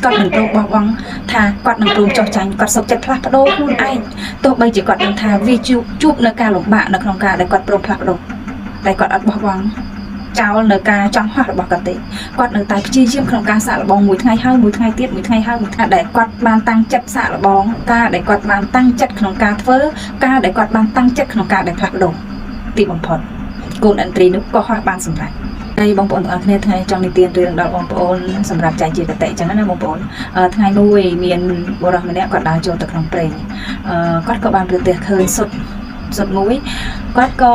គាត់មិនព្រមបោះបង់ថាគាត់នឹងព្រមចុះចាញ់គាត់សុខចិត្តផ្លាស់ប្ដូរខ្លួនឯងទោះបីជាគាត់ដឹងថាវាជួបជួបនៅការលំបាកនៅក្នុងការដែលគាត់ព្រមផ្លាស់ប្ដូរតែគាត់អត់បោះបង់ចោលនៅការចង់ហោះរបស់គាត់ទេគាត់នៅតែព្យាយាមក្នុងការសាកល្បងមួយថ្ងៃហើយមួយថ្ងៃទៀតមួយថ្ងៃហើយមួយថ្ងៃដែលគាត់បានតាំងចិត្តសាកល្បងការដែលគាត់បានតាំងចិត្តក្នុងការធ្វើការដែលគាត់បានតាំងចិត្តក្នុងការដែលផ្លាស់ប្ដូរទីបំផុតកូនឥន្ទ្រីនោះក៏ហោះបានសម្រេចហើយបងប្អូនទាំងអស់គ្នាថ្ងៃចង់និទានរឿងដល់បងប្អូនសម្រាប់ចែកជាកតិចឹងណាបងប្អូនថ្ងៃមួយមានបុរសម្នាក់គាត់ដើរចូលទៅក្នុងព្រៃគាត់ក៏បានប្រទះឃើញសុទ្ធសុទ្ធមួយគាត់ក៏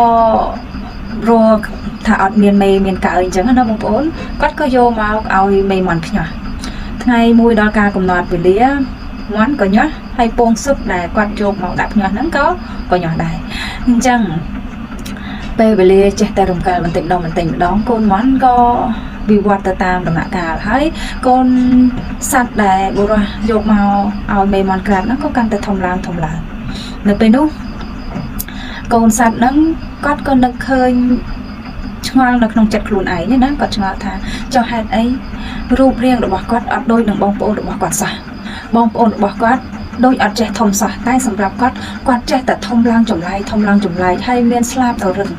រកថាអត់មានមេមានកើអញ្ចឹងណាបងប្អូនគាត់ក៏យកមកឲ្យមេមន់ភ្ញាស់ថ្ងៃមួយដល់ការកំណត់វេលាមន់ក៏ញាស់ហើយពងសុទ្ធដែលគាត់យកមកដាក់ភ្ញាស់ហ្នឹងក៏ក៏ញាស់ដែរអញ្ចឹងពេលវេលាចេះតែរំកិលបន្តិចម្ដងបន្តិចម្ដងកូនមន់ក៏វិវត្តទៅតាមដំណាក់កាលហើយកូនសត្វដែលបុរសយកមកឲ្យមេមន់ក្រាបហ្នឹងក៏កាន់តែធំឡើងធំឡើងនៅពេលនោះកូនសត្វហ្នឹងគាត់ក៏នឹកឃើញឆ្ងល់នៅក្នុងចិត្តខ្លួនឯងណាគាត់ឆ្ងល់ថាចុះហេតុអីរូបរាងរបស់គាត់អត់ដូចនឹងបងប្អូនរបស់គាត់សោះបងប្អូនរបស់គាត់ដូចអត់ចេះធំសោះតែសម្រាប់គាត់គាត់ចេះតែធំឡើងចម្លែកធំឡើងចម្លែកហើយមានស្លាបទៅរឹង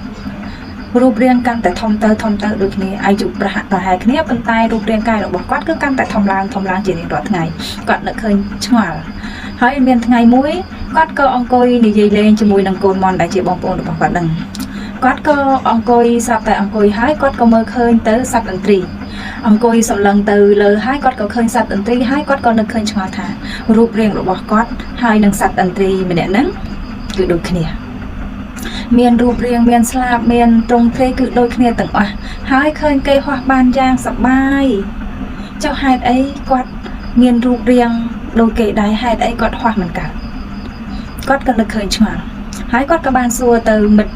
រូបរាងកាន់តែធំទៅធំទៅដូចគ្នាអាយុប្រហាក់ប្រហែលគ្នាប៉ុន្តែរូបរាងកាយរបស់គាត់គឺកាន់តែធំឡើងធំឡើងជារៀងរាល់ថ្ងៃគាត់នឹកឃើញឆ្ងល់ហើយមានថ្ងៃមួយគាត់ក៏អង្គុយនិយាយលេងជាមួយនឹងកូនមន់ដែលជាបងប្អូនរបស់គាត់នឹងគាត់ក៏អង្គុយស្រាប់តែអង្គុយហើយគាត់ក៏មើលឃើញទៅសត្វឥន្ទ្រីអង្គុយសម្លឹងទៅលើហើយគាត់ក៏ឃើញសត្វឥន្ទ្រីហើយគាត់ក៏នឹកឃើញឆ្ងល់ថារូបរាងរបស់គាត់ហើយនឹងសត្វឥន្ទ្រីម្នាក់ហ្នឹងគឺដូចគ្នាមានរូបរាងមានស្លាបមានទ្រង់ទ្រាយគឺដូចគ្នាទាំងអស់ហើយឃើញគេហោះបានយ៉ាងសប្បាយចុះហេតុអីគាត់មានរូបរាងដូចគេដែរហេតុអីគាត់ហោះមិនកើតគាត់ក៏នឹកឃើញឆ្ងល់ហើយគាត់ក៏បានសួរទៅមិត្ត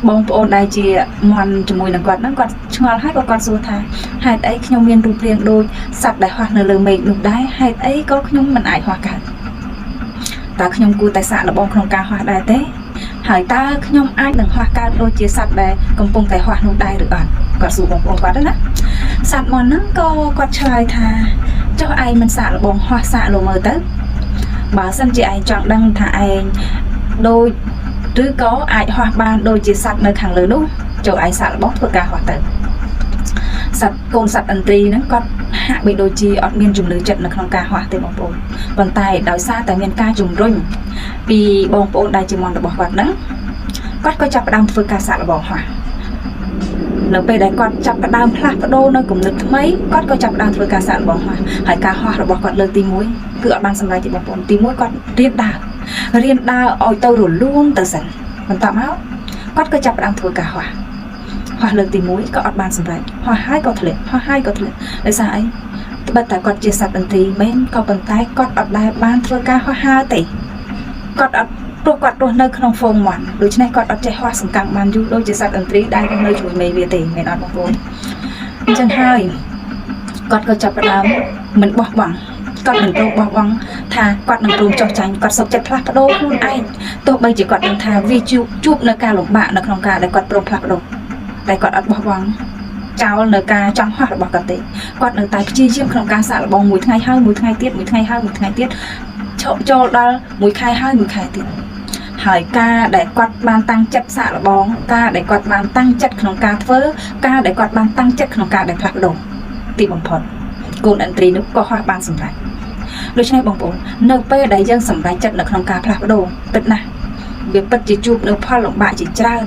បងប្អូនដែលជាមន់ជាមួយនឹងគាត់ហ្នឹងគាត់ឆ្ងល់ហើយក៏គាត់សួរថាហេតុអីខ្ញុំមានរូបរាងដូចសត្វដែលហោះនៅលើមេឃនោះដែរហេតុអីក៏ខ្ញុំមិនអាចហោះកើតតើខ្ញុំគួរតែសាកល្បងក្នុងការហោះដែរទេហើយតើខ្ញុំអាចនឹងហោះកើតដូចជាសត្វដែលកំពុងតែហោះនោះដែរឬអត់គាត់សួរបងប្អូនគាត់ណាសត្វមន់ហ្នឹងក៏គាត់ឆ្លើយថាចុះឯងមិនសាកល្បងហោះសាកលោមើលទៅបើសិនជាឯងចង់ដឹងថាឯងដូចឬក៏អាចហោះបានដូចជាសត្វនៅខាងលើនោះចូលឯងសាកល្បងធ្វើការហោះទៅសត្វកូនសត្វឥន្ទ្រីហ្នឹងគាត់ហាក់បីដូចជាអត់មានជំនឿចិត្តនៅក្នុងការហោះទេបងប្អូនប៉ុន្តែដោយសារតែមានការជំរុញពីបងប្អូនដែលជាមន់របស់គាត់ហ្នឹងគាត់ក៏ចាប់ផ្ដើមធ្វើការសាកល្បងហោះនៅពេលដែលគាត់ចាប់ផ្ដើមផ្លាស់ប្ដូរនៅគំនិតថ្មីគាត់ក៏ចាប់ផ្ដើមធ្វើការសាកល្បងហោះហើយការហោះរបស់គាត់លើកទី1គឺអត់បានសម្រេចទេបងប្អូនទី1គាត់រៀនដើររៀនដើរឲ្យទៅរលូនទៅសិនបន្ទាប់មកគាត់ក៏ចាប់ផ្ដើមធ្វើការហោះហោះលើកទី1ក៏អត់បានសម្រេចហោះហើយក៏ធ្លាក់ហោះហើយក៏ធ្លាក់ដោយសារអីត្បិតតែគាត់ជាសត្វឥន្ទ្រីមែនក៏ប៉ុន្តែគាត់អត់ដែលបានធ្វើការហោះហើរទេគាត់អត់ព្រោះគាត់រស់នៅក្នុងហ្វូងមាន់ដូច្នេះគាត់អត់ចេះហោះសង្កាំងបានយូរដូចជាសត្វឥន្ទ្រីដែលរស់នៅជាមួយមេវាទេមែនអត់បងប្អូនអញ្ចឹងហើយគាត់ក៏ចាប់ផ្ដើមមិនបោះបង់គាត់មិនព្រមបោះបង់ថាគាត់នឹងព្រមចុះចាញ់គាត់សុខចិត្តផ្លាស់ប្ដូរខ្លួនឯងទោះបីជាគាត់ដឹងថាវាជួបជួបនៅការលំបាកនៅក្នុងការដែលគាត់ព្រមផ្លាស់ប្ដូរតែគាត់អត់បោះបង់ចោលនៅការចង់ហោះរបស់គាត់ទេគាត់នៅតែព្យាយាមក្នុងការសាកល្បងមួយថ្ងៃហើយមួយថ្ងៃទៀតមួយថ្ងៃហើយមួយថ្ងៃទៀតចូលដល់មួយខែហើយមួយខែទៀតហើយការដែលគាត់បានតាំងចិត្តសាកល្បងការដែលគាត់បានតាំងចិត្តក្នុងការធ្វើការដែលគាត់បានតាំងចិត្តក្នុងការដែលផ្លាស់ប្ដូរទីបំផុតកូនឥន្ទ្រីនោះក៏ហោះបានសម្រេចដូច្នេះបងប្អូននៅពេលដែលយើងសម្រេចចិត្តនៅក្នុងការផ្លាស់ប្ដូរពិតណាស់វាពិតជាជួបនៅផលលំបាកជាច្រើន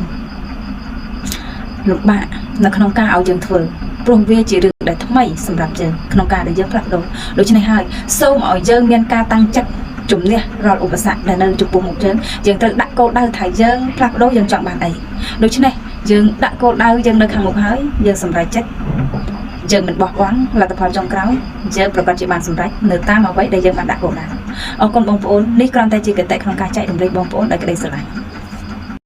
លំបាកនៅក្នុងការឲ្យយើងធ្វើព្រោះវាជារឿងដែលថ្មីសម្រាប់យើងក្នុងការដែលយើងផ្លាស់ប្ដូរដូច្នេះហើយសូមឲ្យយើងមានការតាំងចិត្តជំនះរាល់ឧបសគ្គដែលនៅចំពោះមុខយើងយើងត្រូវដាក់គោលដៅថាយើងផ្លាស់ប្ដូរយើងចង់បានអីដូច្នេះយើងដាក់គោលដៅយើងនៅខាងមុខហើយយើងសម្រេចចិត្តយើងមិនបោះបង់លទ្ធផលចុងក្រោយយើងប្រកាសជាបានសម្រេចនៅតាមអ្វីដែលយើងបានដាក់គោលដៅអរគុណបងប្អូននេះគ្រាន់តែជាគតិក្នុងការចែករំលែកបងប្អូនដោយក្តីស្រឡាញ់។